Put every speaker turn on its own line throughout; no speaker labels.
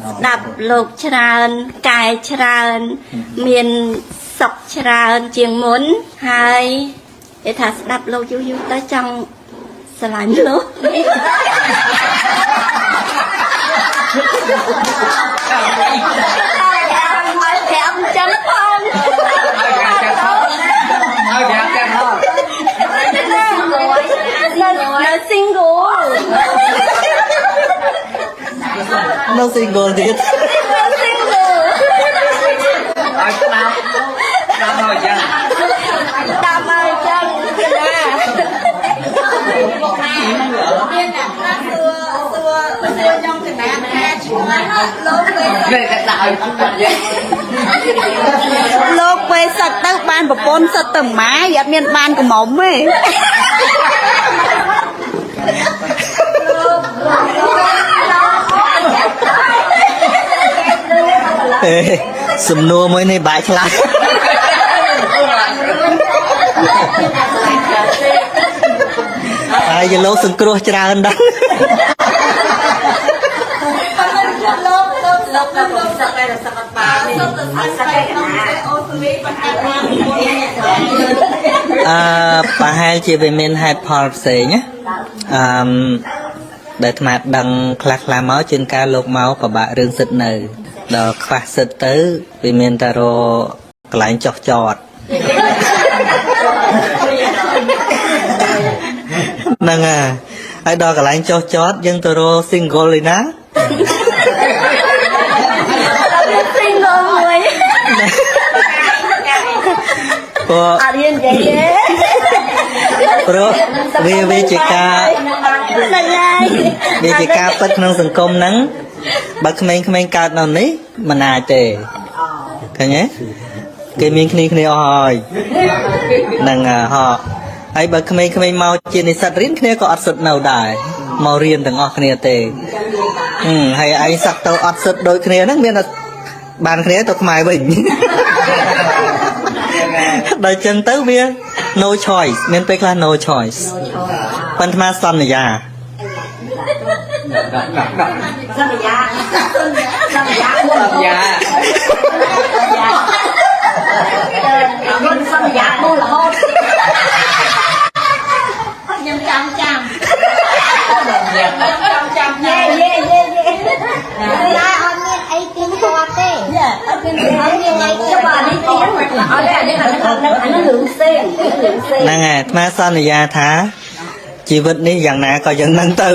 ស្ដាប់លោកច្រើនកែច្រើន មានសុខច្រើនជាងមុនហើយគេថាស្ដាប់លោកយូរយូរទៅចង់ស្រឡាញ់លោក ឲ្យប្រាំចឹងផង
ហើយប្រាប់ចឹងហ៎
នៅ single
នៅ single ទៀត
នៅ single
ឲ្យស្ដាប់ស្ដាប់ហើយចឹង
តាមឲ្យចឹងណា
មានអ្នកខ្លះសួរសួរសួរខ្ញុំកណាថាឈ្មោះលោកពេល
នេះតែដាក់ឲ្យគាត់យើង
លោកពេលសឹកទៅបានប្រពន្ធសិតទៅម៉ាយអត់មានបានកំមុំទេ
អេសំណួរមួយនេះបាក់ឆ្លាស់ហើយយលោកសង្គ្រោះច្រើនដែរ
លោកលោកលោកលោកសឹកតែសឹកអត់បានសឹកទៅសឹកតែក្នុងអូស្វីប៉ុន្តែបានប្រពន្ធ
អឺប្រហែលជាវាមានហេតុផលផ្សេងណាអឺមដែលអាត្មាដឹងខ្លះខ្លះមកជាងការលោកមកពិបាករឿងសិទ្ធនៅដល់ខ្វះសិទ្ធទៅវាមានតែរកកន្លែងចោះចតហ្នឹងហើយហើយដល់កន្លែងចោះចតយើងទៅរក single ឯណា
single មួយ
ព្រោះ
អត់រៀននិយាយទេ
ព្រោះវាជាការ
ហ្នឹងហើយ
វាជាការពិតក្នុងសង្គមហ្នឹងបើក្មេងៗកើតនៅនេះមិនអាចទេឃើញទេគេមានគ្នាគ្នាអស់ហើយហ្នឹងហើយហ៎ហើយបើក្មេងៗមកជានិស្សិតរៀនគ្នាក៏អត់សិទ្ធនៅដែរមករៀនទាំងអស់គ្នាទេហឹមហើយឯងសឹកទៅអត់សិទ្ធដូចគ្នាហ្នឹងមានតែបានគ្នាទៅខ្មែរវិញ ដល់ចឹងទៅវា no choice មានពេលខ្លះ no choice ប៉ុន្តែអាត្មាសន្យា
សន្យាសន្យា
យ៉ា
មុនសន្យាមករហូត
ខ្ញុំចាំចាំចាំចាំ
យេយេយេយេ
តែអត់មានអីទៀងទាត់ទេ
អត់មានអត់មានអីទេបាទនេះទៀងអត់ទេអានេះអានេះអានេះរឿងផ្សេងរឿងផ្សេង
ហ្នឹងហើយអាត្មាសន្យាថាជីវិតនេះយ៉ាងណាក៏យ៉ាងហ្នឹងទៅ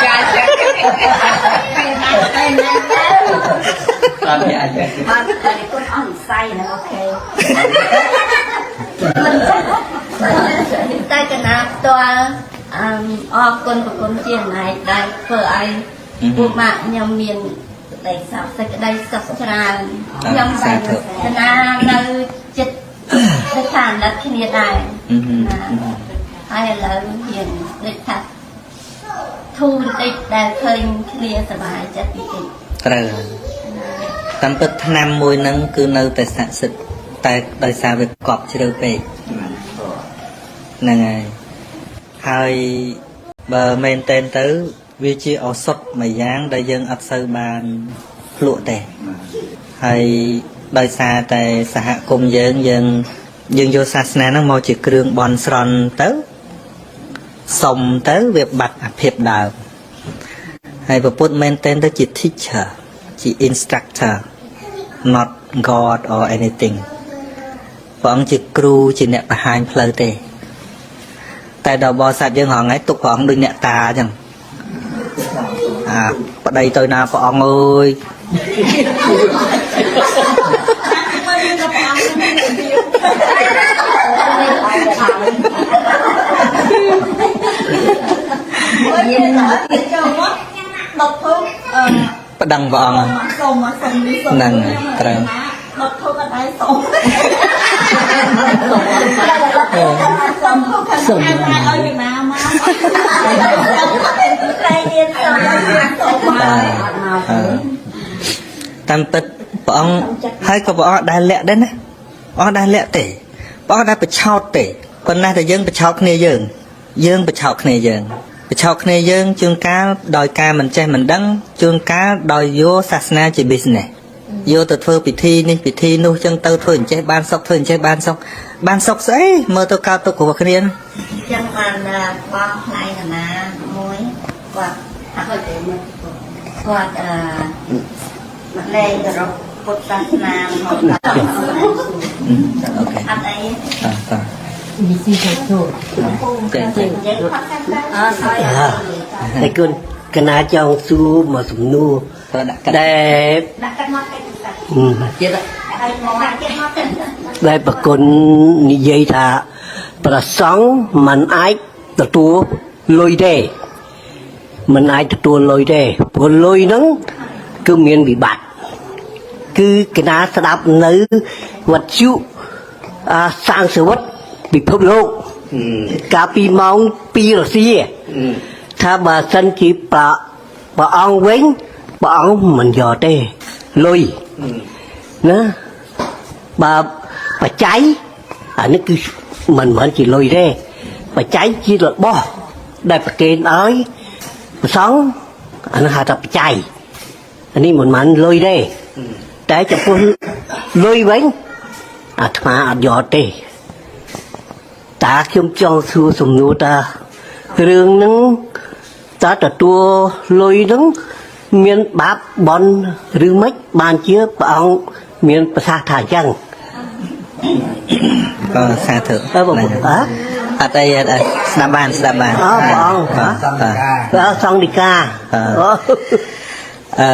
យ៉ាចឹងតាមយ៉ាចឹង
បាទតែគុណអស់និស័យហ្នឹង OK តែកណាផ្ទាល់អឺអរគុណប្រគុណជាណែកដែលធ្វើឲ្យពួកម៉ាក់ខ្ញុំមានក្តីសោកសេចក្តីសុខច្រើនខ្ញុំ
សាធុ
កណានៅចិត្តដូចថាអាណិតគ្នាដែរណាហើយឥឡូវរៀងដូចថាធូរបន្តិចដែលឃើញគ្នាសប្បាយចិត្តបន្តិច
ត្រូវហើយតាមពិតឆ្នាំមួយហ្នឹងគឺនៅតែស័ក្តិសិទ្ធិតែដោយសារវាកប់ជ្រៅពេកហ្នឹងហើយហើយបើមែនតែនទៅ វាជាឱសថមួយយ៉ាង ដែលយើងអត់សូវបានភ្លក់ទេហើយដោយសារតែសហគមន៍យើងយើងយើងយកសាសនាហ្នឹងមកជាគ្រឿងបន់ស្រន់ទៅសុំទៅវាបាត់អាភាពដើម ហើយព្រះពុទ្ធមែនទែនទៅជា teacher ជា instructor, not god or anything. ព្រះអង្គជាគ្រូជាអ្នកបង្ហាញផ្លូវទេ តែដល់បរិស័ទយើងរងថ្ងៃទុកព្រះអង្គដូចអ្នកតាអញ្ចឹងអាប្តីទៅណាព្រះអង្គអើយ
មើលយើងក៏ព្រះអង្គនឹងមានពីមើលយើងទៅចូលមកដុតធូបអឺ
ប្តឹងព្រះអង្គ
សុំសុំនេះសុំ
ហ្នឹងហើយត្រូវ
ដុតធូបអត់ដែរសុំសុំធូបខាងខាងឲ្យពីណាមក
តែរៀនសុំ
សុំមក
បាទអឺតាមពិតព្រះអង្គហើយក៏ព្រះអង្គអត់ដែលលាក់ដែរណាព្រះអង្គអត់ដែលលាក់ទេព្រះអង្គអត់ដែលប្រឆោតទេប៉ុន្តែតែយើងប្រឆោតគ្នាយើងយើងប្រឆោតគ្នាយើង ប្រឆោកគ្នាយើងជួនកាលដោយការមិនចេះមិនដឹងជួនកាលដោយយកសាសនាជា business យកទៅធ្វើពិធីនេះពិធីនោះចឹងទៅធ្វើអញ្ចេះបានសុខធ្វើអញ្ចេះបានសុខបានសុខស្អីមើលទៅកើតទុកគ្រោះគ្នាណា
ចឹងបានបងផ្នែកកណាមួយគាត់គាត់អឺលែងគោរពពុទ្ធសាសនាមកដល់
OK
អត់អី
តោះតោះ
និយាយទៅ
ចេះចេះ
និយាយគាត់តែ
អើហើយ
តែគុណកណាចង់សួរមកសំណួរ
ទៅដាក់កាត់
ដែល
ដាក់កាត់មកតិចទៅ
ទៀត
ហើយមកទៀតមកទៅ
ដែលប្រគុណនិយាយថាប្រសង់មិនអាចទទួលលុយទេមិនអាចទទួលលុយទេព្រោះលុយហ្នឹងគឺមានវិបត្តិគឺកណាស្ដាប់នៅវត្តជុអាសាងសវត្តពិភពលោកកាលពីម៉ោង2រសៀល ថាបើសិនជាប្រព្រះអង្គវិញព្រះអង្គមិនយកទេលុយណាបើបច្ច័យអានេះគឺមិនមែនជាលុយទេបច្ច័យជារបស់ដែលប្រគេនឲ្យព្រះសង្ឃអានេះហៅថាបច្ច័យអានេះមិនមែនលុយទេតែចំពោះលុយវិញអាត្មាអត់យកទេតាខ្ញុំចង់សួរសំណួរតារឿងហ្នឹង តើទទួលលុយហ្នឹងមានបាបបន់ឬមិនបានជាព្រះអង្គមានប្រសាសន៍ថាអញ្ចឹង
ក៏សាធុ
អើបងអើ
អត់អីអត់អីស្ដាប់បានស្ដាប់បាន
អើព្រះអង្គ
បាទបាទ
ព្រះអង្គសង្ឃដីកា
អឺ អឺ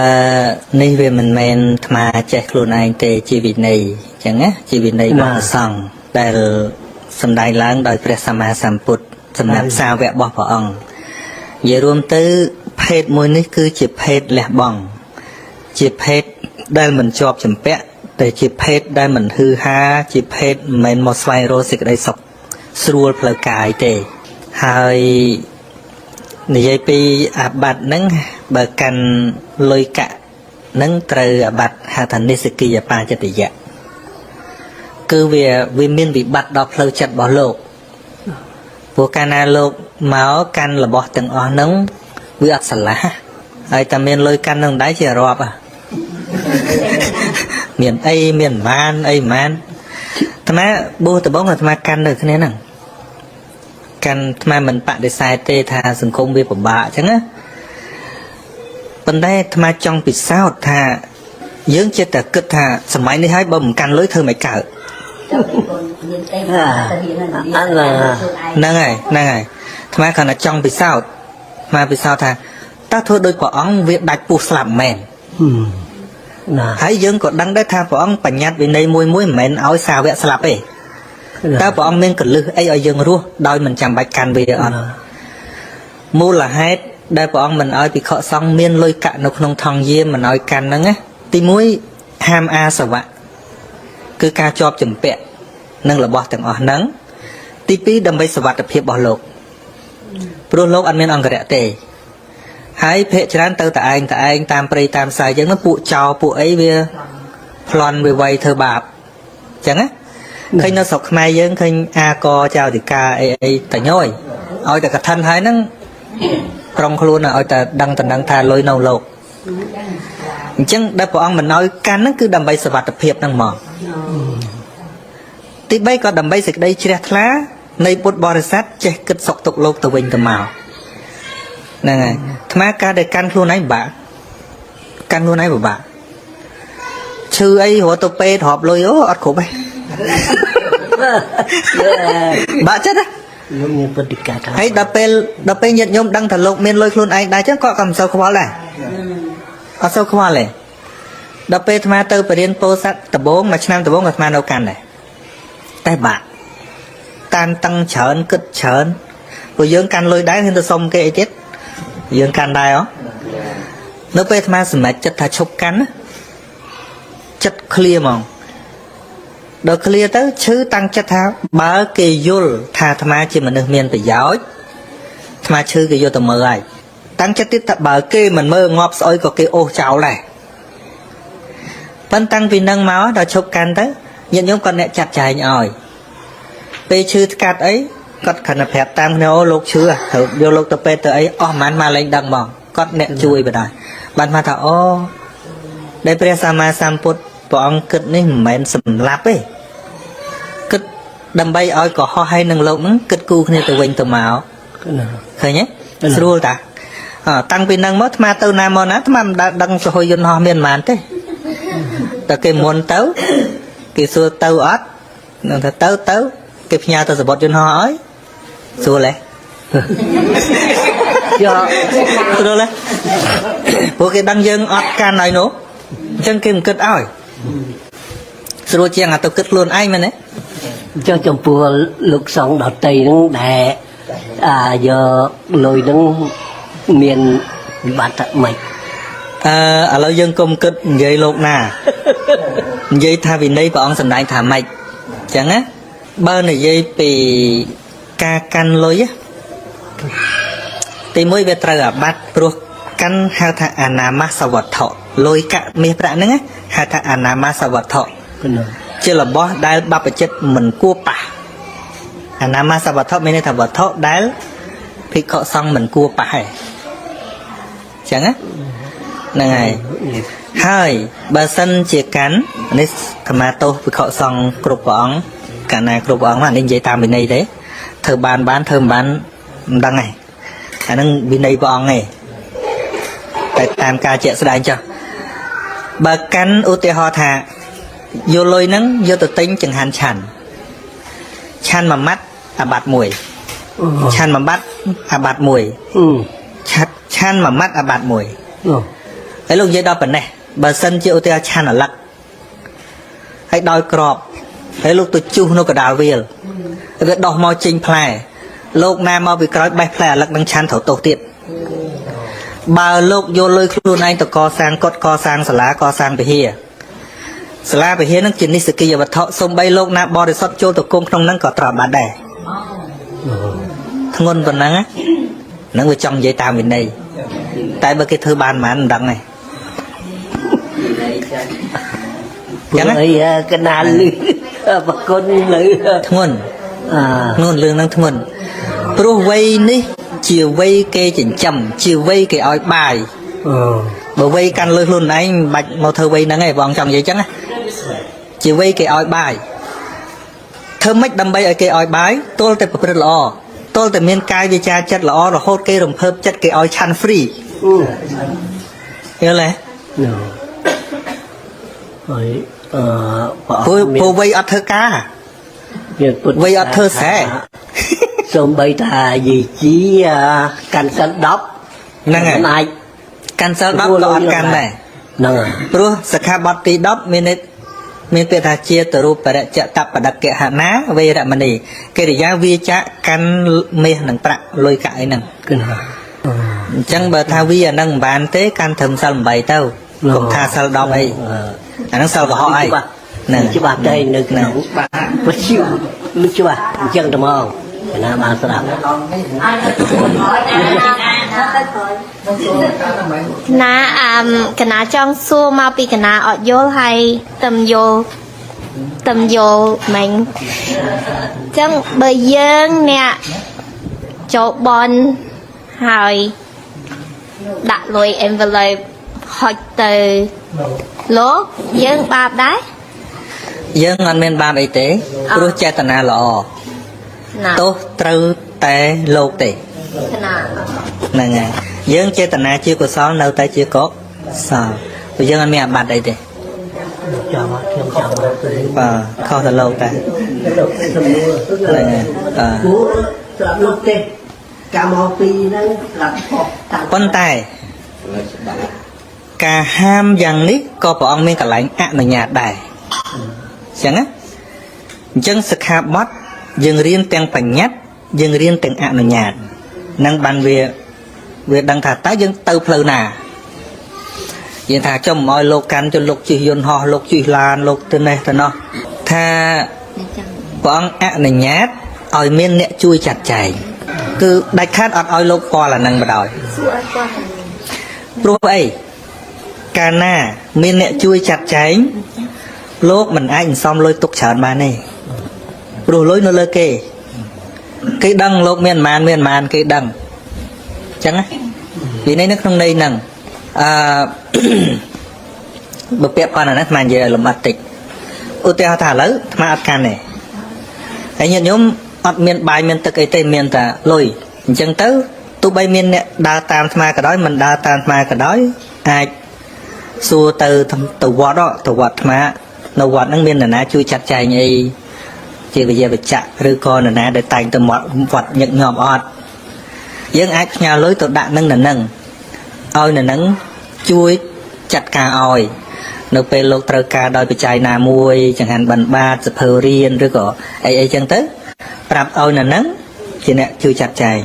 នេះវាមិនមែនអាត្មាចេះខ្លួនឯងទេជាវិន័យអញ្ចឹងណាជាវិន័យរបស់ព្រះសង្ឃដែលសម្ដែងឡើងដោយព្រះសម្មាសម្ពុទ្ធសម្រាប់សាវករបស់ព្រះអង្គនិយាយរួមទៅភេទមួយនេះគឺជាភេទលះបង់ជាភេទដែលមិនជាប់ចម្ពាក់តែជាភេទដែលមិនហឺហាជាភេទមិនមែនមកស្វែងរកសេចក្តីសុខស្រួលផ្លូវកាយទេហើយ និយាយពីអាបត្តិហ្នឹងបើកាន់លុយកាក់ហ្នឹងត្រូវអាបត្តិហៅថានិស្សគិយបាចតិយៈគឺវាវាមានវិបត្តិដល់ផ្លូវចិត្តរបស់លោកព្រោះកាលណាលោកមកកាន់របស់ទាំងអស់ហ្នឹងវាអត់ស្រឡះហើយតែមានលុយកាន់នឹងដៃជារាប់ហ่ะ មានអីមានប្រមាណអីប្រមាណអាត្មាបួសដំបងអាត្មាកាន់នៅគ្នាហ្នឹង កាន់អាត្មាមិនបដិសេធទេថាសង្គមវាពិបាកអញ្ចឹងណាប៉ុន្តែអាត្មាចង់ពិសោធន៍ថាយើងចិត្តតែគិតថាសម័យនេះហើយបើមិនកាន់លុយធ្វើមិនកើត
ចូលពីកូនមានទេទៅរៀន
ហ្នឹងហើយហ្នឹងហើយអាត្មាគ្រាន់តែចង់ពិសោធន៍អាត្មាពិសោធន៍ថាតើធ្វើដូចព្រះអង្គវាដាច់ពោះស្លាប់មែន
ណា
ហើយយើងក៏ដឹងដែរថាព្រះអង្គបញ្ញត្តិវិន័យមួយមួយមិនមែនឲ្យសាវកស្លាប់ទេតើព្រះអង្គមានកលឹះអីឲ្យយើងរស់ដោយមិនចាំបាច់កាន់វាអត់ មូលហេតុដែលព្រះអង្គមិនអោយភិក្ខុសង្ឃមានលុយកាក់នៅក្នុងថង់យាមមិនអោយកាន់ហ្នឹងណាទី1ហាមអាសវៈគឺការជាប់ចម្ពាក់នឹងរបស់ទាំងអស់ហ្នឹងទី2ដើម្បីសុវត្ថិភាពរបស់លោកព្រោះលោកអត់មានអង្គរៈទេហើយភាកច្រើនទៅតែឯងតែឯងតាមព្រៃតាមខ្សែអញ្ចឹងណាពួកចោរពួកអីវាប្លន់វាវៃធ្វើបាបអញ្ចឹងណាឃើញនៅស្រុកខ្មែរយើងឃើញអាកចៅតិកាអីអីតញយឲ្យតែកឋិនហើយហ្នឹង ក្រុងខ្លួនឲ្យតែដឹងតំណែងថាលុយនៅលោកអញ្ចឹងដែលព្រះអង្គមិនឲ្យកាន់ហ្នឹងគឺដើម្បីសុវត្ថិភាពហ្នឹងហ្មងទី3ក៏ដើម្បីសេចក្តីជ្រះថ្លានៃពុទ្ធបរិស័ទចេះគិតសុខទុក្ខលោកទៅវិញទៅមកហ្នឹងហើយអាត្មាការដែលកាន់ខ្លួនឯងពិបាកកាន់ខ្លួនឯងពិបាកឈឺអីរត់ទៅពេទ្យរាប់លុយអូអត់គ្រប់ទេ បាក់ចិត្តណា
ខ្ញុំមានព្រឹត្តិការណ៍ថា
ហើយដល់ពេលដល់ពេលញាតិញោមដឹងថាលោកមានលុយខ្លួនឯងដែរចឹងគាត់ក៏មិនសូវខ្វល់ដែរអត់សូវខ្វល់ទេដល់ពេលអាត្មាទៅបរៀនពោធិ៍សាត់ដំបងមួយឆ្នាំដំបងអាត្មានៅកាន់ដែរតែបាក់តានតឹងច្រើនគិតច្រើនព្រោះយើងកាន់លុយដែរហ៊ានទៅសុំគេអីទៀតយើងកាន់ដែរហ៎នៅពេលអាត្មាសម្រេចចិត្តថាឈប់កាន់ណាចិត្តឃ្លាហ្មងដល់ឃ្លាទៅឈឺតាំងចិត្តថាបើគេយល់ថាអាត្មាជាមនុស្សមានប្រយោជន៍ អាត្មាឈឺគេយកទៅមើលហើយតាំងចិត្តទៀតថាបើគេមិនមើលងាប់ស្អុយក៏គេអូសចោលដែរប៉ុន្តែតាំងពីនឹងមកដល់ឈប់កាន់ទៅញាតិញោមក៏អ្នកចាត់ចែងឲ្យពេលឈឺថ្កាត់អី គាត់គ្រាន់តែប្រាប់តាមគ្នាអូលោកឈឺត្រូវយកលោកទៅពេទ្យទៅអីអស់ហ្មងមកលែងដឹងហ្មងគាត់អ្នកជួយបណ្ដោយបានមកថាអូដែលព្រះសម្មាសម្ពុទ្ធព្រះអង្គគិតនេះមិនមែនសម្លាប់ទេគិតដើម្បីឲ្យកុហកឲ្យនឹងលោកហ្នឹងគិតគូរគ្នាទៅវិញទៅមក
ណា
ឃើញទេស្រួលតាអតាំងពីហ្នឹងមកអាត្មាទៅណាមកណាអាត្មាមិនដែលដឹងសហុយយន្តហោះមានប៉ុន្មានទេតែគេមុនទៅគេសួរទៅអត់នឹងថាទៅទៅគេផ្ញើទៅសបុតយន្តហោះឲ្យស្រួលទេ
យក
ស្រួលទេព្រោះគេដឹងយើងអត់កាន់ឲ្យនោះអញ្ចឹងគេមិនគិតឲ្យស្រួលជាងអាទៅគិតខ្លួនឯងមែនទេ
ចុះចំពោះលោកសង្ឃដតីហ្នឹងដែលអាយកលុយហ្នឹងមានវិបត្តិម៉េច
អឺឥឡូវយើងកុំគិតនិយាយលោកណានិយាយថាវិន័យព្រះអង្គសម្ដែងថាម៉េចអញ្ចឹងណាបើនិយាយពីការកាន់លុយណាទីមួយវាត្រូវអាបត្តិព្រោះកាន់ហៅថាអនាមសវត្ថុលុយកាក់មាសប្រាក់ហ្នឹងណាហៅថាអនាមសវត្ថុ
ណា
ជារបស់ដែលបព្វជិតមិនគួរប៉ះអនាមសវត្ថុមានន័យថាវត្ថុដែលភិក្ខុសង្ឃមិនគួរប៉ះឯងអញ្ចឹងណាហ្នឹងហើយហើយបើសិនជាកាន់នេះខមាទោសភិក្ខុសង្ឃគ្រប់ព្រះអង្គកាលណាគ្រប់ព្រះអង្គអានេះនិយាយតាមវិន័យទេធ្វើបានបានធ្វើមិនបានមិនដឹងឯងអាហ្នឹងវិន័យព្រះអង្គឯងតែតាមការជាក់ស្ដែងចុះបើកាន់ឧទាហរណ៍ថា យកលុយហ្នឹងយកទៅទិញចង្ហាន់ឆាន់ឆាន់មួយម៉ាត់អាបត្តិមួយឆាន់មួយម៉ាត់អាបត្តិមួយ
អឺ
ឆាត់ឆាន់មួយម៉ាត់អាបត្តិមួយ
អូ
ហើយលោកនិយាយដល់ប៉ុណ្ណេះបើសិនជាឧទាហរណ៍ឆាន់អាលឹកហើយដោយក្របហើយលោកទៅជុះនៅកដាលវាលហើយវាដោះមកចេញផ្លែលោកណាមកពីក្រោយបេះផ្លែអាលឹកនឹងឆាន់ត្រូវទោសទៀតបើលោកយកលុយខ្លួនឯងទៅកសាងកុដិកសាងសាលាកសាងវិហារសាលាវិហារនឹងជានិស្សគិយវត្ថុសំបីលោកណាបរិសុទ្ធចូលទៅគង់ក្នុងហ្នឹងក៏ត្រូវបាត់ដែរធ្ងន់ប៉ុណ្ណឹងណាហ្នឹងវាចង់និយាយតាមវិន័យតែបើគេធ្វើបានប៉ុន្មានមិនដឹងទេ
ព្រោះអីកណាលឺប្រគុណនៅ
ធ្ងន់
អា
ធ្ងន់រឿងហ្នឹងធ្ងន់ព្រោះវ័យនេះជាវ័យគេចិញ្ចឹមជាវ័យគេឲ្យបាយ
អូ
បើវ័យកាន់លុយខ្លួនឯងមិនបាច់មកធ្វើវ័យហ្នឹងឯងបងចង់និយាយចឹងណាជាវ័យគេឲ្យបាយធ្វើម៉េចដើម្បីឲ្យគេឲ្យបាយទល់តែប្រព្រឹត្តល្អទល់តែមានកាយវាចាចិត្តល្អរហូតគេរំភើបចិត្តគេឲ្យឆាន់ free
អឺ
យល់ទេ
ណូហើយអឺព្រះ
ព្រោះ
អង្គ
ព្រោះវ័យអត់ធ្វើការ
មានពុទ្ធ
វ័យអត់ធ្វើស្រែ
សូម្បីថាយាយជីអាកាន់សិល10
ហ្នឹងហើយ
មិនអាច
កាន់សិល10ក៏អត់កាន់ដែរ
ហ្នឹងហើយ
ព្រោះសិក្ខាបទទី10មានន័យមានពាក្យថាជាតរូបរិចតបដកហណាវេរមណីកិរិយាវាចៈកាន់មាសនិងប្រាក់លុយកាក់អីហ្នឹង
គឺណា
អញ្ចឹងបើថាវាអាហ្នឹងមិនបានទេកាន់ត្រឹមសិល8ទៅកុំថាសិល10អីអាហ្នឹងសិលកុហកអី
ច្បាស់
ហ្នឹង
ច្បាស់តែនៅក្នុងវិទ្យុលឺច្បាស់អញ្ចឹងតែមកកណាបានស្ដាប់
ណាអឹមកណាចង់សួរមកពីកណាអត់យល់ហើយតំយល់តំយល់មិញអញ្ចឹងបើយើងអ្នកចូលបនហើយដាក់លុយ envelope ហុចទៅលោកយើងបាបដែរ
យើងអត់មានបាបអីទេព្រោះចេតនាល្អ
ណា
ទោសត្រូវតែលោកទេ
ណា
ហ្នឹងហើយយើងចេតនាជាកុសលនៅតែជាកុសលព្រោះយើងអត់មានអាបត្តិអីទេ
ចាំមកខ្ញុំចាំមក
បាទខុសទៅលោកតែ
លោកសំណួរ
ហ្នឹងហើយបាទ
គួរស្រាប់លោកទេកាមមកពីហ្នឹងស្រាប់អស់តាំង
ប៉ុន្តែការហាមយ៉ាងនេះក៏ព្រះអង្គមានកន្លែងអនុញ្ញាតដែរអញ្ចឹងណាអញ្ចឹងសិក្ខាបទយើងរៀនទាំងបញ្ញត្តិយើងរៀនទាំងអនុញ្ញាតនឹងបានវាវាដឹងថាតើយើងទៅផ្លូវណាយើងថាចំឲ្យលោកកាន់ចុះលោកជិះយន្តហោះលោកជិះឡានលោកទៅនេះទៅណោះថាព្រះអង្គអនុញ្ញាតឲ្យមានអ្នកជួយចាត់ចែងគឺដាច់ខាតអត់ឲ្យលោកពាល់អានឹងបណ្ដោយ ព្រោះអីកាលណាមានអ្នកជួយចាត់ចែងលោកមិនអាចសន្សំលុយទុកច្រើនបានទេព្រោះលុយនៅលើគេ គេដឹងលោកមានប៉ុន្មានមានប៉ុន្មានគេដឹងអញ្ចឹងណាវិន័យនៅក្នុងន័យហ្នឹងអឺ បើពាក់ព័ន្ធអាហ្នឹងអាត្មានិយាយឲ្យលម្អិតតិចឧទាហរណ៍ថាឥឡូវអាត្មាអត់កាន់ទេហើយញាតិញោមអត់មានបាយមានទឹកអីទេមានតែលុយអញ្ចឹងទៅទោះបីមានអ្នកដើរតាមអាត្មាក៏ដោយមិនដើរតាមអាត្មាក៏ដោយអាចសួរទៅទៅវត្តទៅវត្តអាត្មានៅវត្តហ្នឹងមាននរណាជួយចាត់ចែងអីជាវិយាវចៈឬក៏នរណាដែលតែងទៅមកវត្តញឹកញាប់អត់យើងអាចផ្ញើលុយទៅដាក់នឹងនៅនឹងឲ្យនៅនឹងជួយចាត់ការឲ្យនៅពេលលោកត្រូវការដោយបច្ច័យណាមួយចង្ហាន់បិណ្ឌបាតសភៅរៀនឬក៏អីអីចឹងទៅប្រាប់ឲ្យនៅនឹងជាអ្នកជួយចាត់ចែង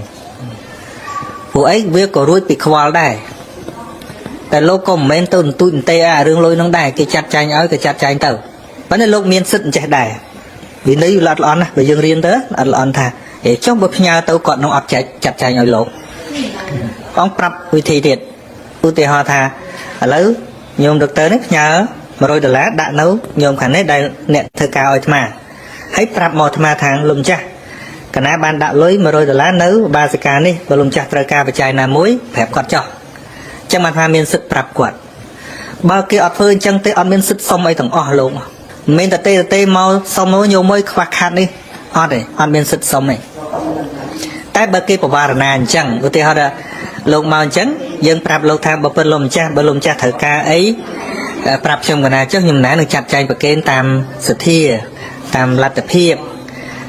ព្រោះអីវាក៏រួចពីខ្វល់ដែរតែលោកក៏មិនមែនទៅអន្ទូចអន្ទេអារឿងលុយនឹងដែរគេចាត់ចែងឲ្យក៏ចាត់ចែងទៅប៉ុន្តែលោកមានសិទ្ធិអញ្ចេះដែរវិន័យវាល្អិតល្អន់ណាស់បើយើងរៀនទៅល្អិតល្អន់ថាហេចុះបើផ្ញើទៅគាត់នឹងអត់ចែកចាត់ចែងឲ្យលោកបងប្រាប់វិធីទៀតឧទាហរណ៍ថាឥឡូវញោមដុកទ័រនេះផ្ញើ100ដុល្លារដាក់នៅញោមខាងនេះដែលអ្នកធ្វើការឲ្យអាត្មាហើយប្រាប់មកអាត្មាថាលោកម្ចាស់កណាបានដាក់លុយ100ដុល្លារនៅបាសិកានេះបើលោកម្ចាស់ត្រូវការបច្ច័យណាមួយប្រាប់គាត់ចោះអញ្ចឹងអាត្មាមានសិទ្ធិប្រាប់គាត់បើគេអត់ធ្វើអញ្ចឹងទេអត់មានសិទ្ធិសុំអីទាំងអស់លោកមិនមែនតែទេទេមកសុំញោមមួយខ្វះខាតនេះអត់ទេអត់មានសិទ្ធិសុំទេតែបើគេបវារណាអញ្ចឹងឧទាហរណ៍ថាលោកមកអញ្ចឹងយើងប្រាប់លោកថាបើពិតលោកម្ចាស់បើលោកម្ចាស់ត្រូវការអីប្រាប់ខ្ញុំកណាចុះខ្ញុំណានឹងចាត់ចែងប្រគេនតាមសទ្ធាតាមលទ្ធភាព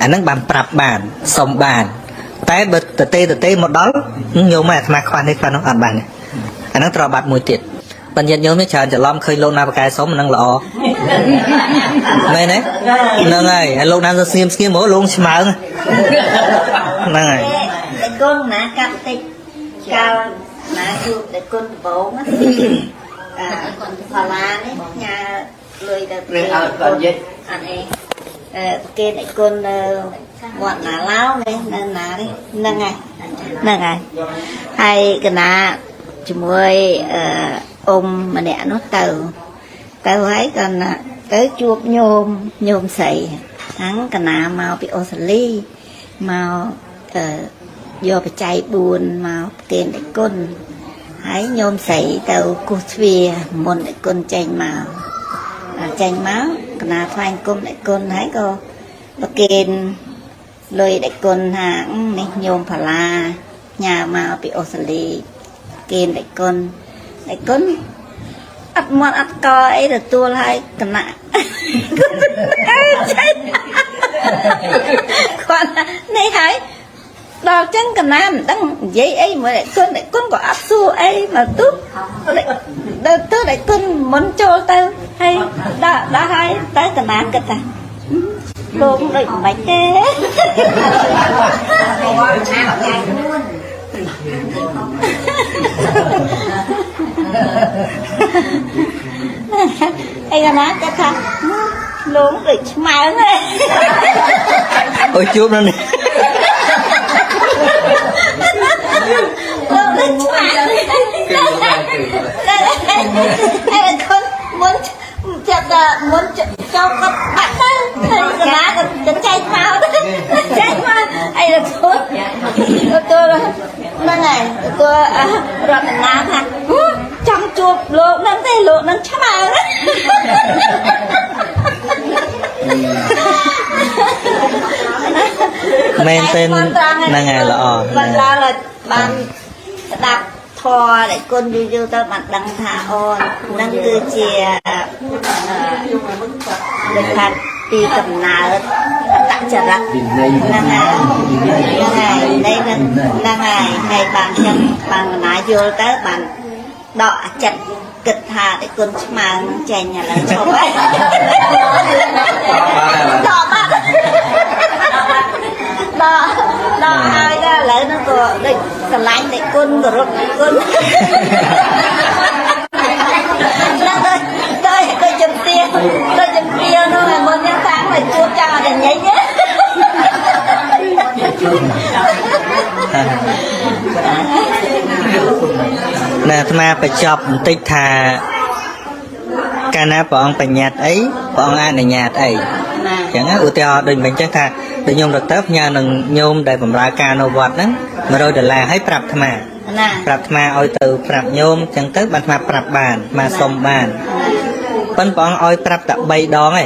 អាហ្នឹងបានប្រាប់បានសុំបានតែបើតទេតទេមកដល់ញោមអាត្មាខ្វះនេះខ្វះនោះអត់បានទេអាហ្នឹងត្រូវបាត់មួយទៀតបញ្ញត្តិញោមនេះច្រើនច្រឡំឃើញលោកណាបកែសុំអាហ្នឹងល្អមែនទេហ្នឹងហើយហើយលោកណាស្ងៀមស្ងៀមហ្មងលោកឆ្មើងហ្នឹងហើយ
តែគុណណាកាត់តិចកាលណាជួបតែគុណដំបងណាអាផល្លានេះផ្ញើលុយទៅ
រឿងឲ្យគាត់និយាយ
អត់អីអឺប្រគេនឲ្យគុណនៅវត្តណាឡោនេះនៅណានេះហ្នឹងហើយហ្នឹងហើយហើយកណាជាមួយអឺអ៊ំម្នាក់នោះទៅទៅហើយកណាទៅជួបញោមញោមស្រីហ្នឹងកណាមកពីអូស្ត្រាលីមកអឺយកបច្ច័យ4មកប្រគេនឲ្យគុណហើយញោមស្រីទៅគោះទ្វារមុនឲ្យគុណចេញមក ចេញមកកណាថ្វាយគុំដេចគុណហើយក៏ប្រគេនលុយដេចគុណថានេះញោមផល្លាញ៉ាមកពីអូស្ត្រាលីគេនដេចគុណដេចគុណអត់មាត់អត់កអីទទួលហើយកណៈចេញគាត់នេះហើយដល់ចឹងកណាមិនដឹងនិយាយអីមួយដេចគុណដេចគុណក៏អត់សួរអីមកទុះដល់ទៅដេចគុណមុនចូលទៅហើយដល់ដល់ហើយទៅកណាគិតថាលោកដូចមិនទេអីកណាគិតថាលោកដូចឆ្មើងហ៎
អូយជួបនៅនេះ
លោកដូចឆ្មើងហើយគុណមុនចាប់ដល់មុនចូលគាត់បាក់ទៅហើយកណាក៏ចែកមកចែកមកអីទទួលទទួលហ្នឹងហើយទទួលរតនាថាចង់ជួបលោកហ្នឹងទេលោកហ្នឹងឆ្មើង
មែនទេហ្នឹងហើយល្អ
បានដល់បានស្ដាប់ធម៌ដែលគុណយូរយូរទៅបានដឹងថាអូនហ្នឹងគឺជាដូចថាពីកំណើតអត្តចរិតហ្នឹងហើយហ្នឹងហើយនេះហ្នឹងហើយហើយបានចឹងបានកណាយល់ទៅបានដកអាចិត្តគិតថាដែលគុណឆ្មើងចេញឥឡូវឈប់ហើយដកបាត់ដល់ដល់ហើយដល់ឥឡូវហ្នឹងក៏ដូចស្រឡាញ់តែគុណគោរពតែគុណដល់ដល់ដូចជំទាវដូចជំទាវនោះមុនយ៉ាងតាំងមកជួបចាំអត់ញ៉ៃទេ
ណាអាត្មាបញ្ចប់បន្តិចថាកាលណាព្រះអង្គបញ្ញត្តិអីព្រះអង្គអនុញ្ញាតអីអញ្ចឹងឧទាហរណ៍ដូចមិនអញ្ចឹងថា ដែលញោមដុកទ័រផ្ញើនឹងញោមដែលបម្រើការនៅវត្តហ្នឹង100ដុល្លារឲ្យប្រាប់អាត្មា
ណា
ប្រាប់អាត្មាឲ្យទៅប្រាប់ញោមអញ្ចឹងទៅបានអាត្មាប្រាប់បានអាត្មាសុំបានប៉ុន្តែព្រះអង្គឲ្យប្រាប់តែ3ដងឯង
ណា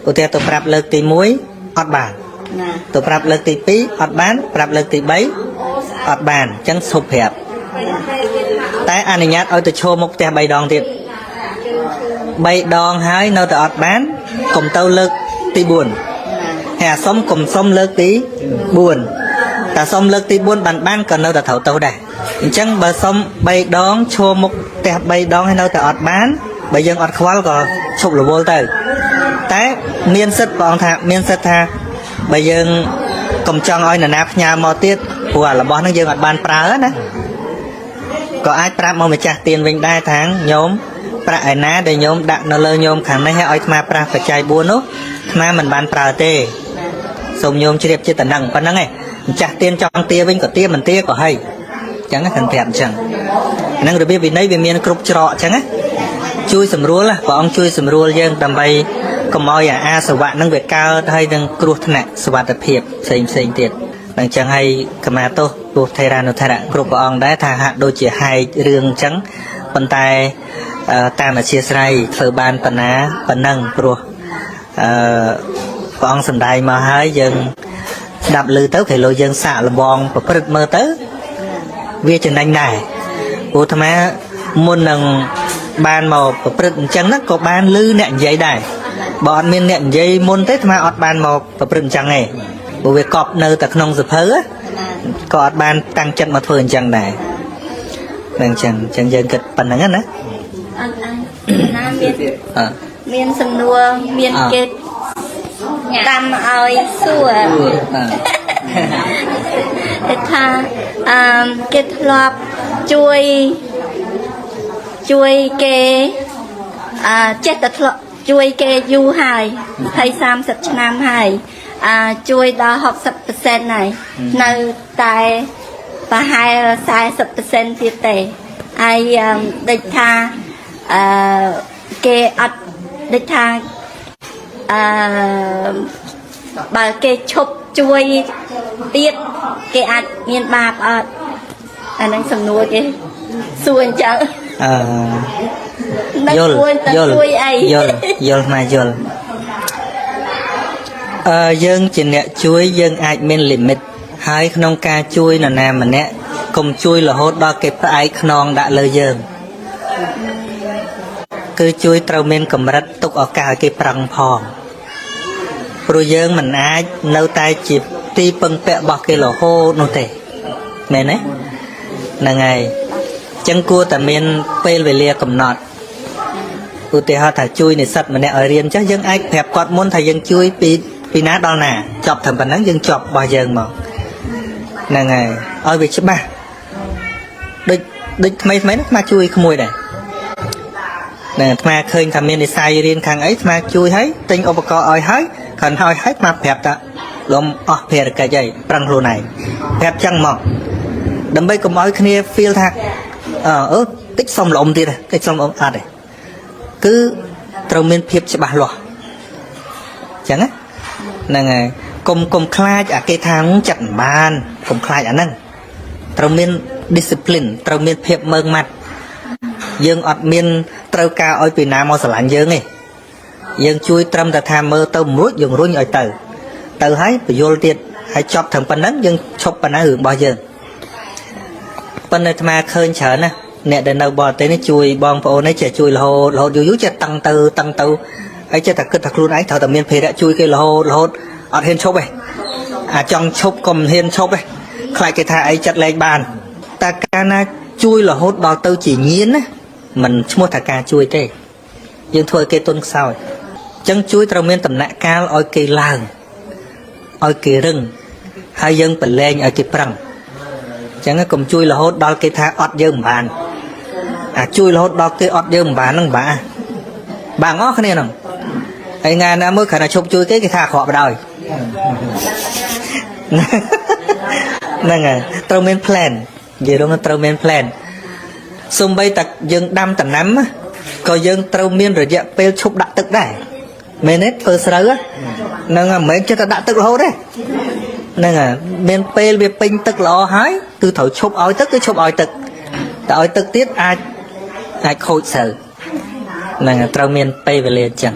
ឧទាហរណ៍ទៅប្រាប់លើកទី1អត់បាន
ណា
ទៅប្រាប់លើកទី2អត់បានប្រាប់លើកទី3អត់បានអញ្ចឹងសុបប្រាប់តែអនុញ្ញាតឲ្យទៅឈរមុខផ្ទះ3ដងទៀត3ដងហើយនៅតែអត់បានកុំទៅលើកទី4ហើយអាសុំកុំសុំលើកទី4តែសុំលើកទី4បានបានក៏នៅតែត្រូវទៅដែរអញ្ចឹងបើសុំ3ដងឈរមុខផ្ទះ3ដងហើយនៅតែអត់បានបើយើងអត់ខ្វល់ក៏ឈប់រវល់ទៅតែមានសិទ្ធិព្រះអង្គថាមានសិទ្ធិថាបើយើងកុំចង់ឲ្យនរណាផ្ញើមកទៀតព្រោះអារបស់ហ្នឹងយើងអត់បានប្រើណាក៏អាចប្រាប់មកម្ចាស់ទានវិញដែរថាញោមប្រាក់ឯណាដែលញោមដាក់នៅលើញោមខាងនេះឲ្យអាត្មាប្រាស់បច្ច័យ4នោះអាត្មាមិនបានប្រើទេសូមញោមជ្រាបចិត្តតំណឹងប៉ុណ្ណឹងឯងម្ចាស់ទានចង់ទាវិញក៏ទាមិនទាក៏ហីអញ្ចឹងខាងប្រាប់អញ្ចឹងហ្នឹងរបៀបវិន័យវាមានគ្រប់ច្រកអញ្ចឹងណាជួយសម្រួលណាព្រះអង្គជួយសម្រួលយើងដើម្បីកុំឲ្យអាអាសវៈហ្នឹងវាកើតហើយនឹងគ្រោះថ្នាក់សុវត្ថិភាពផ្សេងផ្សេងទៀតនឹងអញ្ចឹងហើយកម្មាទោសពោះថេរានុថរៈគ្រប់ព្រះអង្គដែរថាហាក់ដូចជាហែករឿងអញ្ចឹងប៉ុន្តែតាមអធិស្ឋានធ្វើបានប៉ុណ្ណាប៉ុណ្ណឹងព្រោះអឺព្រះអង្គសំដែងមកហើយយើងស្ដាប់ឮទៅគេលោយើងសាកល្បងប្រព្រឹត្តមើលទៅវាចំណេញដែរព្រោះអាត្មាមុននឹងបានមកប្រព្រឹត្តអញ្ចឹងហ្នឹងក៏បានឮអ្នកនិយាយដែរបើអត់មានអ្នកនិយាយមុនទេអាត្មាអត់បានមកប្រព្រឹត្តអញ្ចឹងទេព្រោះវាកប់នៅតែក្នុងសភៅក៏អត់បានតាំងចិត្តមកធ្វើអញ្ចឹងដែរនឹងអញ្ចឹងអញ្ចឹងយើងគិតប៉ុណ្្នឹងណា
អត់អញណាមាន
អើ
មានសំណួរមានគេតាមឲ្យសួរគេថាអឺគេធ្លាប់ជួយជួយគេអឺចេះតែធ្លាប់ជួយគេយូរហើយ20 30ឆ្នាំហើយអឺជួយដល់60%ហើយនៅតែប្រហែល40%ទៀតទេហើយដូចថាអឺគេអត់ដូចថាអឺបើគេឈប់ជួយទៀតគេអាចមានបាបអត់អាហ្នឹងសំណួរគេសួរអញ្ចឹង
អឺ
នឹង
យល់
គួរតែ
យល់
ជួយអី
យល់យល់មកយល់អឺយើងជាអ្នកជួយយើងអាចមាន limit ហើយក្នុងការជួយនរណាម្នាក់កុំជួយរហូតដល់គេផ្អែកខ្នងដាក់លើយើងគឺជួយត្រូវមានកម្រិតទុកឱកាសឲ្យគេប្រឹងផងព្រោះយើងមិនអាចនៅតែជាទីពឹងពាក់របស់គេរហូតនោះទេមែនទេហ្នឹងហើយអញ្ចឹងគួរតែមានពេលវេលាកំណត់ឧទាហរណ៍ថាជួយនិស្សិតម្នាក់ឲ្យរៀនចាស់យើងអាចប្រាប់គាត់មុនថាយើងជួយពីណាដល់ណាចប់ត្រឹមប៉ុណ្ណឹងយើងចប់របស់យើងមកហ្នឹងហើយឲ្យវាច្បាស់ដូចថ្មីថ្មីហ្នឹងអាត្មាជួយក្មួយដែរហ្នឹងអាត្មាឃើញថាមាននិស្ស័យរៀនខាងអីអាត្មាជួយឲ្យទិញឧបករណ៍ឲ្យហើយគ្រាន់ឲ្យហើយអាត្មាប្រាប់ថាលំអស់ភារកិច្ចហើយប្រឹងខ្លួនឯងប្រាប់ចឹងមកដើម្បីកុំឲ្យគ្នា feel ថាអឺតិចសុំលំទៀតតិចសុំអត់ទេគឺត្រូវមានភាពច្បាស់លាស់ចឹងណាហ្នឹងហើយកុំខ្លាចអាគេថាចិត្តមិនបានកុំខ្លាចអាហ្នឹងត្រូវមាន discipline ត្រូវមានភាពម៉ឺងម៉ាត់យើងអត់មានត្រូវការឲ្យពីណាមកស្រឡាញ់យើងទេយើងជួយត្រឹមតែថាមើលទៅមិនរួចយើងរុញឲ្យទៅទៅហើយបញ្យល់ទៀតហើយចប់ត្រឹមប៉ុណ្្នឹងយើងឈប់ប៉ុណ្ណារឿងរបស់យើងប៉ុន្តែអាត្មាឃើញច្រើនណាអ្នកដែលនៅបរទេសនេះជួយបងប្អូននេះចេះជួយរហូតរហូតយូរយូរចេះតឹងទៅតឹងទៅហើយចេះតែគិតថាខ្លួនឯងត្រូវតែមានភារៈជួយគេរហូតរហូតអត់ហ៊ានឈប់ទេអាចង់ឈប់ក៏មិនហ៊ានឈប់ទេខ្លាចគេថាអីចិត្តលែងបានតែកាលណាជួយរហូតដល់ទៅជាញៀនណាមិនឈ្មោះថាការជួយទេយើងធ្វើឲ្យគេទន់ខ្សោយអញ្ចឹងជួយត្រូវមានដំណាក់កាលឲ្យគេឡើងឲ្យគេរឹងហើយយើងប្រឡែងឲ្យគេប្រឹងអញ្ចឹងកុំជួយរហូតដល់គេថាអត់យើងមិនបានអាជួយរហូតដល់គេអត់យើងមិនបានហ្នឹងបាបាងអស់គ្នាហ្នឹងហើយថ្ងៃណាមួយគ្រាន់តែឈប់ជួយគេគេថាអាក្រក់បណ្ដោយហ្នឹងហើយត្រូវមាន plan និយាយរួមត្រូវមាន plan សំបីតែយើងដាំដំណាំក៏យើងត្រូវមានរយៈពេលឈប់ដាក់ទឹកដែរ មែនទេធ្វើស្រូវហ្នឹងមិនមែនចិត្តតែដាក់ទឹករហូតទេហ្នឹងហើយមានពេលវាពេញទឹកល្អហើយគឺត្រូវឈប់ឲ្យទឹកគឺឈប់ឲ្យទឹកតែឲ្យទឹកទៀតអាចអាចខូចស្រូវហ្នឹងហើយត្រូវមានពេលវេលាអញ្ចឹង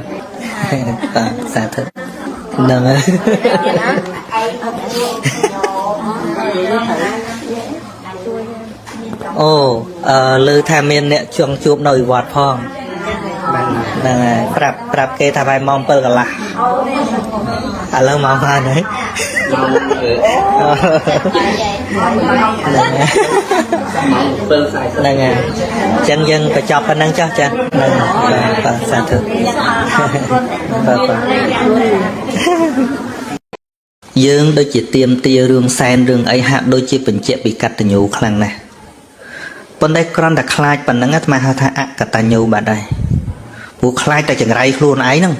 បាទសាធុហ្នឹងហើយអូអឺលើថាមានអ្នកចង់ជួបនៅវត្តផងហ្នឹងហើយប្រាប់ប្រាប់គេថាប្រហែលម៉ោង7កន្លះឥឡូវម៉ោងប៉ុន្មានហើយហ្នឹងហើយហ្នឹងហើយអញ្ចឹងយើងបញ្ចប់ប៉ុណ្្នឹងចុះចាហ្នឹងបាទបាទសាធុបាទបាទយើងដូចជាទៀមទារឿងសែនរឿងអីហាក់ដូចជាបញ្ជាក់ពីកតញ្ញូខ្លាំងណាស់ប៉ុន្តែគ្រាន់តែខ្លាចប៉ុណ្្នឹងអាត្មាហៅថាអកតញ្ញូបាត់ហើយព្រោះខ្លាចតែចង្រៃខ្លួនឯងហ្នឹង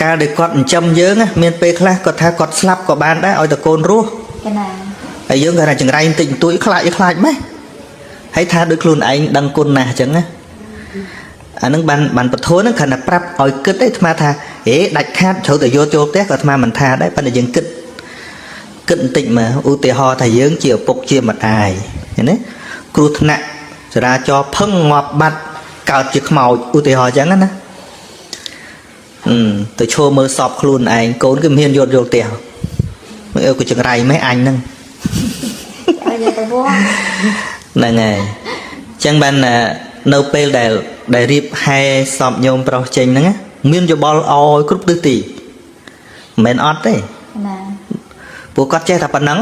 កាលដែលគាត់ចិញ្ចឹមយើងណាមានពេលខ្លះគាត់ថាគាត់ស្លាប់ក៏បានដែរឲ្យតែកូនរស់
កណា
ហើយយើងគាត់ថាចង្រៃបន្តិចបន្តួចខ្លាចខ្លាចម៉េះហើយថាដូចខ្លួនឯងដឹងគុណណាស់អញ្ចឹងណាអានឹងបានបានពធហ្នឹងគ្រាន់តែប្រាប់ឲ្យគិតឯងអាត្មាថាហេដាច់ខាតត្រូវតែយកចូលផ្ទះក៏អាត្មាមិនថាដែរប៉ុន្តែយើងគិតគិតបន្តិចមើលឧទាហរណ៍ថាយើងជាឪពុកជាម្ដាយឃើញទេគ្រោះថ្នាក់ចរាចរណ៍ផឹងងាប់បាត់កើតជាខ្មោចឧទាហរណ៍អញ្ចឹងណាអឺទៅឈរមើលសពខ្លួនឯងកូនគឺមិនហ៊ានយកយកផ្ទះមើលក៏ចង្រៃម៉េះអញហ្នឹង
ឲ្យយកទៅវត្ត
ហ្នឹងហើយអញ្ចឹងបានណានៅពេលដែលដែលរៀបហែសពញោមប្រុសចេញហ្នឹងណាមានយោបល់ឲ្យគ្រប់ទិសទីមិនមែនអត់ទេ
កណា
ព្រោះគាត់ចេះតែប៉ុណ្ណឹង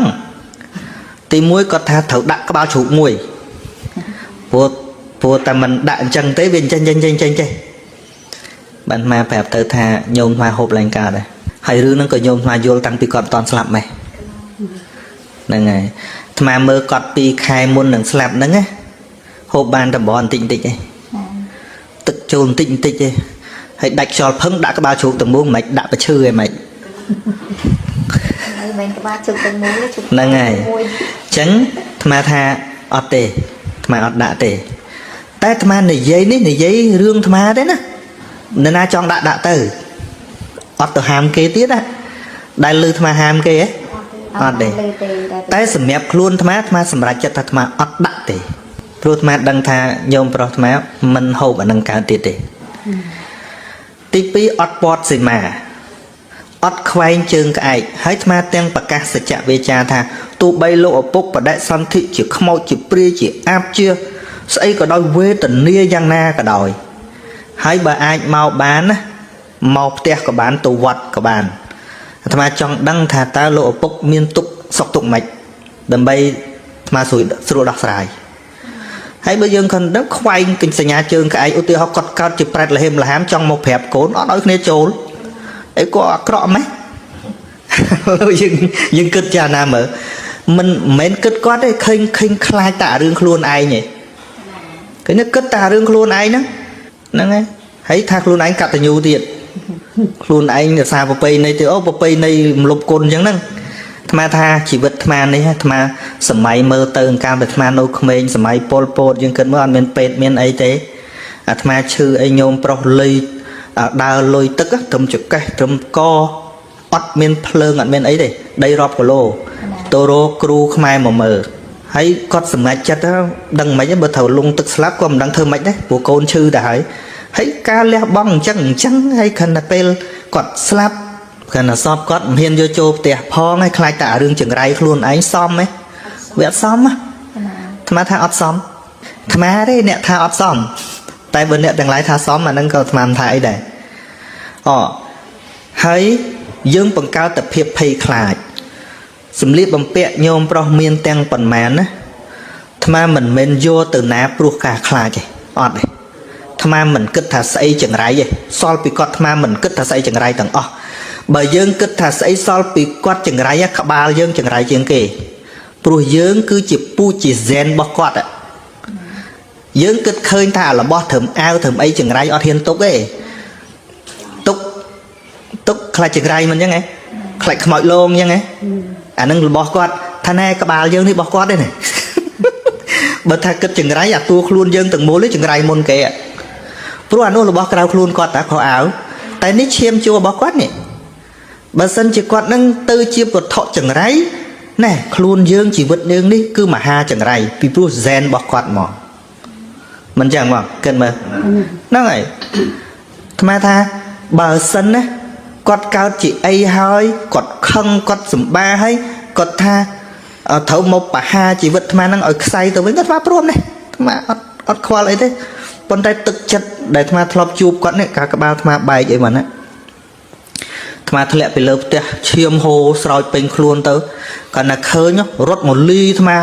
ទីមួយគាត់ថាត្រូវដាក់ក្បាលជ្រូកមួយព្រោះព្រោះតែមិនដាក់អញ្ចឹងទេវាអញ្ចឹងអញ្ចឹងអញ្ចឹងចេះបានមកប្រាប់ទៅថាញោមមកហូបឡើងកើតដែរហើយរឿងហ្នឹងក៏ញោមមកយល់តាំងពីគាត់មិនតាន់ស្លាប់ម៉េះហ្នឹងហើយអាត្មាមើលគាត់2ខែមុននឹងស្លាប់ហ្នឹងណាហូបបានតំបន់បន្តិចបន្តិចឯងទឹកចូលបន្តិចបន្តិចឯងហើយដាច់ខ្យល់ផឹងដាក់ក្បាលជ្រូកទាំងមូលមិនដាក់ប្រឈើឯងមិន
ហើយមិនក្បាលជុកទាំងមូលជុក
ហ្នឹងហើយ
មួយ
អញ្ចឹងអាត្មាថាអត់ទេអាត្មាអត់ដាក់ទេ តែអាត្មានិយាយនេះនិយាយរឿងអាត្មាទេណានរណាចង់ដាក់ដាក់ទៅអត់ទៅហាមគេទៀតណាដែលលើអាត្មាហាមគេហ៎អត់ទេ
លើទេ
តែសម្រាប់ខ្លួនអាត្មាអាត្មាសម្រេចចិត្តថាអាត្មាអត់ដាក់ទេព្រោះអាត្មាដឹងថាញោមប្រុសអាត្មាមិនហូបអានឹងកើតទៀតទេទី2អត់ពតសីមាអត់ខ្វែងជើងក្អែកហើយអាត្មាទាំងប្រកាសសច្ចវាចាថាទោះបីលោកឪពុកបដិសន្ធិជាខ្មោចជាព្រាយជាអាបជាស្អីក៏ដោយវេទនាយ៉ាងណាក៏ដោយហើយបើអាចមកបានណាមកផ្ទះក៏បានទៅវត្តក៏បានអាត្មាចង់ដឹងថាតើលោកឪពុកមានទុក្ខសុខទុក្ខម៉េចដើម្បីអាត្មាស្រួលស្រួលដោះស្រាយហើយបើយើងខំដឹងខ្វែងកញ្សញ្ញាជើងក្អែកឧទាហរណ៍គាត់កើតជាប្រែតលហេមលហាមចង់មកប្រាប់កូនអត់ឲ្យគ្នាចូលអីគាត់អាក្រក់ម៉េច យើងយើងគិតចាណាមើលមិនមិនមែនគិតគាត់ទេឃើញឃើញខ្លាចតែរឿងខ្លួនឯងឯងឃើញគិតតែរឿងខ្លួនឯងហ្នឹងហ្នឹងហើយហើយថាខ្លួនឯងកតញ្ញូទៀតខ្លួនឯងរក្សាប្រពៃណីទៅអូប្រពៃណីរំលប់គុណអញ្ចឹងហ្នឹងអាត្មាថាជីវិតអាត្មានេះអាត្មាសម័យមើលទៅកាលពីអាត្មានៅក្មេងសម័យប៉ុលពតយើងគិតមើលអត់មានពេទ្យមានអីទេអាត្មាឈឺអីញោមប្រុសលុយដើរលុយទឹកត្រឹមចកេះត្រឹមកអត់មានភ្លើងអត់មានអីទេដីរាប់គីឡូទៅរកគ្រូខ្មែរមកមើលហើយគាត់សម្រេចចិត្តដឹងមិនបើត្រូវលងទឹកស្លាប់ក៏មិនដឹងធ្វើម៉េចដែរព្រោះកូនឈឺទៅហើយហើយការលះបង់អញ្ចឹងអញ្ចឹងហើយខណៈពេលគាត់ស្លាប់ខណៈសពគាត់មិនហ៊ានយកចូលផ្ទះផងហើយខ្លាចតែរឿងចង្រៃខ្លួនឯងសមហ៎វាអត់សមណាអាត្មាថាអត់សមអាត្មាទេអ្នកថាអត់សមតែបើអ្នកទាំងឡាយថាសមអាហ្នឹងក៏អាត្មាមិនថាអីដែរអូហើយយើងបង្កើតតែភាពភ័យខ្លាចសម្លៀកបំពាក់ញោមប្រុសមានទាំងប៉ុន្មានណាអាត្មាមិនមែនយកទៅណាព្រោះការខ្លាចទេអត់ទេអាត្មាមិនគិតថាស្អីចង្រៃទេសល់ពីគាត់អាត្មាមិនគិតថាស្អីចង្រៃទាំងអស់បើយើងគិតថាស្អីសល់ពីគាត់ចង្រៃក្បាលយើងចង្រៃជាងគេព្រោះយើងគឺជាពូជជាហ្សែនរបស់គាត់យើងគិតឃើញថារបស់ត្រឹមអាវត្រឹមអីចង្រៃអត់ហ៊ានទុកទេទុកទុកខ្លាចចង្រៃមិនអញ្ចឹងហ៎ខ្លាចខ្មោចលងអញ្ចឹងហ៎អានឹងរបស់គាត់ថាណែក្បាលយើងនេះរបស់គាត់ទេណាបើថាគិតចង្រៃអាតួខ្លួនយើងទាំងមូលនេះចង្រៃមុនគេ ព្រោះអានោះរបស់ក្រៅខ្លួនគាត់តាខោអាវតែនេះឈាមជួររបស់គាត់នេះបើសិនជាគាត់នឹងទៅជាវត្ថុចង្រៃណែខ្លួនយើងជីវិតយើងនេះគឺមហាចង្រៃពីព្រោះហ្សែនរបស់គាត់មកមិនចឹងមកគិតមើលហ្នឹងហើយអាត្មាថាបើសិនណាគាត់កើតជាអីហើយគាត់ខឹងគាត់សម្បាហើយគាត់ថាត្រូវមកបហាជីវិតអាត្មាហ្នឹងឲ្យខ្សែទៅវិញគាត់ថាព្រមនេះអាត្មាអត់ខ្វល់អីទេប៉ុន្តែទឹកចិត្តដែលអាត្មាធ្លាប់ជួបគាត់នេះកាក្បាលអាត្មាបែកអីមកណាអាត្មាធ្លាក់ពីលើផ្ទះឈាមហូរស្រោចពេញខ្លួនទៅគាត់ណាឃើញរត់មកលីអាត្មា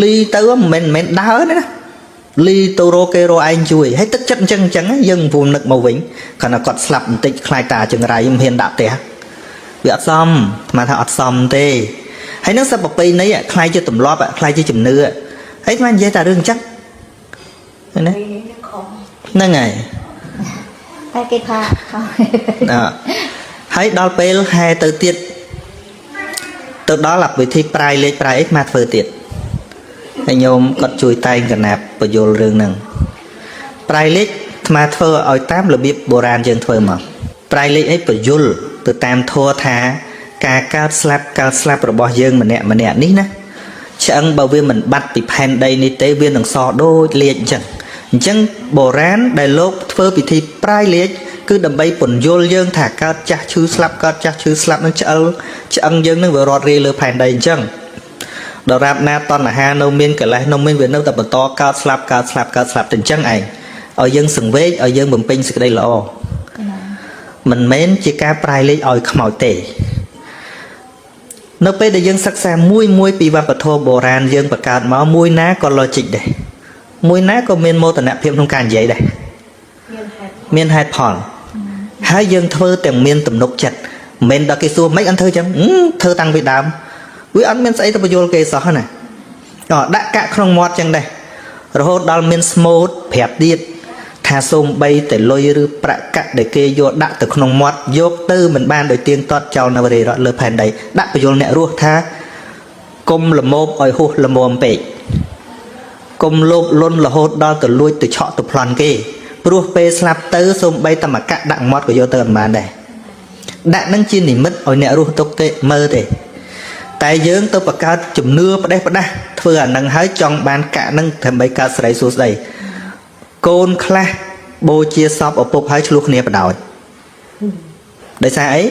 លីទៅមិនមែនដើរទេណាលីទៅរកគេរកឯងជួយហើយទឹកចិត្តអញ្ចឹងអញ្ចឹងយើងពូនឹកមកវិញគាត់ណាគាត់ស្លាប់បន្តិចខ្លាចតាចង្រៃមិនហ៊ានដាក់ផ្ទះវាអត់សមអាត្មាថាអត់សមទេហើយនឹងសិប្បប្រពៃណីខ្លាយជាទម្លាប់ខ្លាយជាជំនឿហើយអាត្មានិយាយតែរឿងអញ្ចឹងណាហ្នឹងហើយ
តែគេថា
អហើយដល់ពេលហែទៅទៀតទៅដល់អវិធីប្រាយលេខប្រាយអីមកធ្វើទៀតហើយញោមគាត់ជួយតែងកណាប់ពយល់រឿងហ្នឹងប្រាយលេខអាត្មាធ្វើឲ្យតាមរបៀបបុរាណយើងធ្វើមកប្រាយលេខអីពយល់ទៅតាមធម៌ថាការកើតស្លាប់កើតស្លាប់របស់យើងម្នាក់ម្នាក់នេះណាឆ្អឹងបើវាមិនបាត់ពីផែនដីនេះទេវានឹងសដូចលាជអញ្ចឹងអញ្ចឹងបុរាណដែលលោកធ្វើពិធីប្រាយលេខគឺដើម្បីពន្យល់យើងថាកើតចាស់ឈឺស្លាប់កើតចាស់ឈឺស្លាប់នឹងឆ្អិលឆ្អឹងយើងនឹងវារត់រាយលើផែនដីអញ្ចឹងដរាបណាតណ្ហានៅមានកលេសនៅមានវានៅតែបន្តកើតស្លាប់កើតស្លាប់កើតស្លាប់ទៅអញ្ចឹងឯងឲ្យយើងសង្វេគឲ្យយើងបំពេញសេចក្តីល្អមិនមែនជាការប្រាយលេខឲ្យខ្មោចទេនៅពេលដែលយើងសិក្សាមួយមួយពីវប្បធម៌បុរាណយើងបង្កើតមកមួយណាក៏ logic ដែរមួយណាក៏មានមោទនភាពក្នុងការនិយាយដែរមានហេតុផលហើយយើងធ្វើទាំងមានទំនុកចិត្តមិនមែនដល់គេសួរមិនអត់ធ្វើចឹងធ្វើតាំងពីដើមវាអត់មានស្អីទៅបញ្យល់គេសោះណាអដាក់កាក់ក្នុងមាត់ចឹងដែររហូតដល់មានស្មូតប្រាប់ទៀតថាសូមបីតែលុយឬប្រាក់កាក់ដែលគេយកដាក់ទៅក្នុងមាត់យកទៅមិនបានដោយទៀងទាត់ចោលនៅរាយរត់លើផែនដីដាក់បញ្យល់អ្នករស់ថាកុំល្មោបឲ្យហួសល្មមពេកកុំលោភលន់រហូតដល់ទៅលួចទៅឆក់ទៅប្លន់គេព្រោះពេលស្លាប់ទៅសូមបីតែមកកាក់ដាក់មាត់ក៏យកទៅមិនបានដែរដាក់នឹងជានិមិត្តឲ្យអ្នករស់ទុកទេមើលទេតែយើងទៅបង្កើតជំនឿផ្ដេសផ្ដាស់ធ្វើអានឹងហើយចង់បានកាក់នឹងដើម្បីកើតស្រីសួស្តីកូនខ្លះបូជាសពឪពុកហើយឆ្លោះគ្នាបដ ாய் ដោយសារអី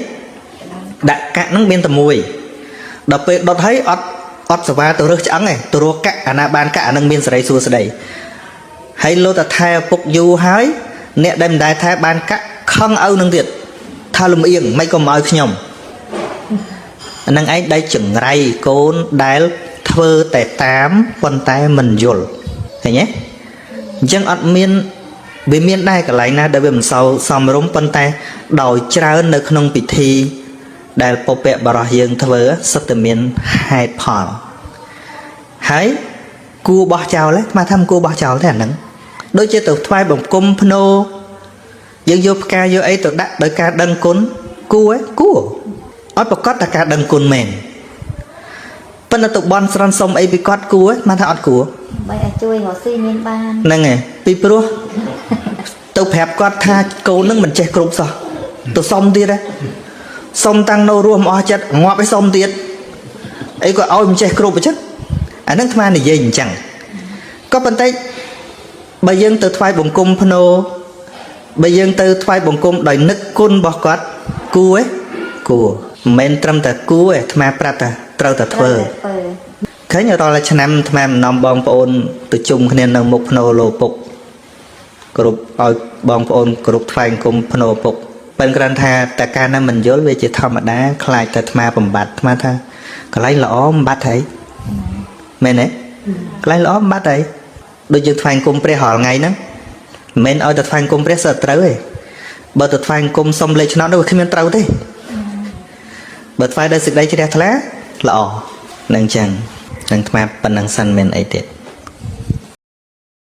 ដាក់កាក់នឹងមានតែមួយដល់ពេលដុតហើយអត់សវ៉ាទៅរើសឆ្អឹងឯងទៅរកកាក់អាណាបានកាក់អានឹងមានសេរីសួស្តីហើយលោតតែថែឪពុកយូរហើយអ្នកដែលមិនដែលថែបានកាក់ខឹងឪនឹងទៀតថាលំអៀងមិនក៏មកឲ្យខ្ញុំអានឹងឯងដែលចង្រៃកូនដែលធ្វើតែតាមប៉ុន្តែមិនយល់ឃើញទេអញ្ចឹងអត់មានវាមានដែរកន្លែងណាដែលវាមិនសូវសមរម្យប៉ុន្តែដោយច្រើននៅក្នុងពិធីដែលពពកបរោះយើងធ្វើសុទ្ធតែមានហេតុផលហើយគួរបោះចោលទេស្មានថាមិនគួរបោះចោលទេអាហ្នឹងដូចជាទៅថ្វាយបង្គំភ្នោយើងយកផ្កាយកអីទៅដាក់ដោយការដឹងគុណគួរទេគួរអត់ប្រកាសតែការដឹងគុណមែនប៉ុន្តែទៅបន់ស្រន់សុំអីពីគាត់គួរទេស្មានថាអត់គួរ
បីឲ្យជួយរកស៊ីមានបាន
ហ្នឹងហើយពីព្រោះទៅប្រាប់គាត់ថាកូននឹងមិនចេះគ្រប់សោះទៅសុំទៀតហ៎សុំតាំងនៅរស់មិនអស់ចិត្តងាប់ឲ្យសុំទៀតអីក៏ឲ្យមិនចេះគ្រប់អញ្ចឹងអាហ្នឹងអាត្មានិយាយអញ្ចឹងក៏ប៉ុន្តែបើយើងទៅថ្វាយបង្គំភ្នោបើយើងទៅថ្វាយបង្គំដោយនឹកគុណរបស់គាត់គួរទេគួរមិនមែនត្រឹមតែគួរទេអាត្មាប្រាប់ថាត្រូវតែធ្វើ
ធ្វើ
ឃើញរាល់ឆ្នាំអាត្មាមិននាំបងប្អូនទៅជុំគ្នានៅមុខភ្នោលោពុកគ្រប់ឲ្យបងប្អូនគ្រប់ថ្វាយអង្គមភ្នោពុកប៉ិនគ្រាន់ថាតែការណាមិនយល់វាជាធម្មតាខ្លាចតែអាត្មាបំបត្តិអាត្មាថាកន្លែងល្អបំបត្តិហីមែនទេកន្លែងល្អបំបត្តិហីដូចយើងថ្វាយអង្គមព្រះរាល់ថ្ងៃហ្នឹងមិនមែនឲ្យតែថ្វាយអង្គមព្រះសើត្រូវទេបើទៅថ្វាយអង្គមសុំលេខឆ្នោតនោះវាគ្មានត្រូវទេបើថ្វាយដោយសេចក្តីជ្រះថ្លាល្អនឹងចឹង នឹងអាត្មាប៉ុណ្ណឹងសិនមានអីទៀត